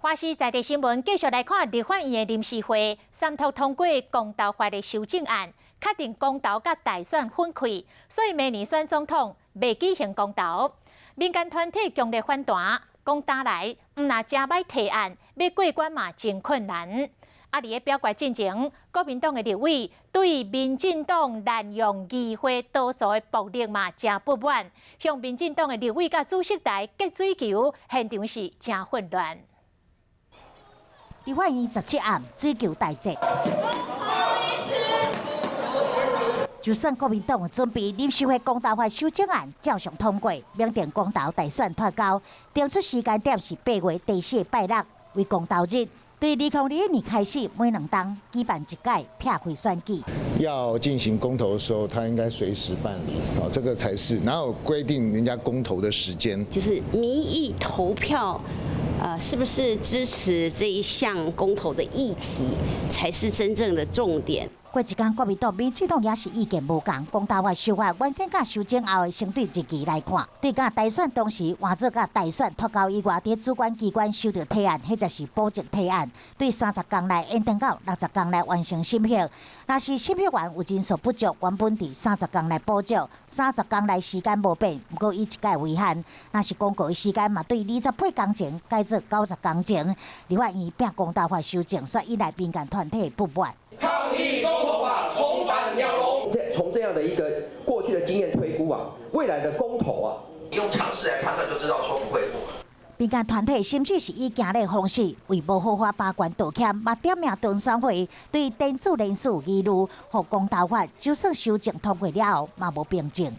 華視在地新聞繼續來看立法院的臨時會，三讀通過公投法的修正案，確定公投佮大選分開，所以明年選總統袂舉行公投。民間團體強烈反彈，講焦來毋但誠歹提案，欲過關嘛真困難。啊！佇咧表決進前，國民黨的立委對民進黨濫用議會多數的暴力嘛誠不滿，向民進黨的立委佮主席台擊水球，現場是誠混亂。立法院17暗水球大戰，就算國民黨準備臨時會公投法修正案照常通過，明定公投大選脫鈎，定出時間點是8月第四拜六為公投日。對2021年開始，每2冬舉辦一屆撇開選舉。要進行公投的時候，他應該隨時辦理，哦，這個才是。哪有規定人家公投的時間？就是民意投票，是不是支持這一項公投的議題，才是真正的重點。過一工，國民黨、民進黨也是意見無仝。公投法修法完成佮修正後的相對日期來看，對佮大選當時換做佮大選脫鈎以外，佇主管機關收著提案，或者是補正提案，對30工內延長到60工內完成審核。若是審核完有人數不足，原本佇三十工內補足，三十工內時間無變，毋過以一屆為限。若是公告的時間嘛，對28工前改做90工前。立法院拚公投法修正，煞引來民間團體不滿。抗議公投法重返鳥籠。這從這樣的一個過去的經驗推估啊，未來的公投啊，用常識來判斷就知道說不會過。民間團體甚至是以行禮方式為無合法罷官道歉，嘛點名中選會對電子連署疑慮，予公投法就算修正通過了後，嘛無憑證。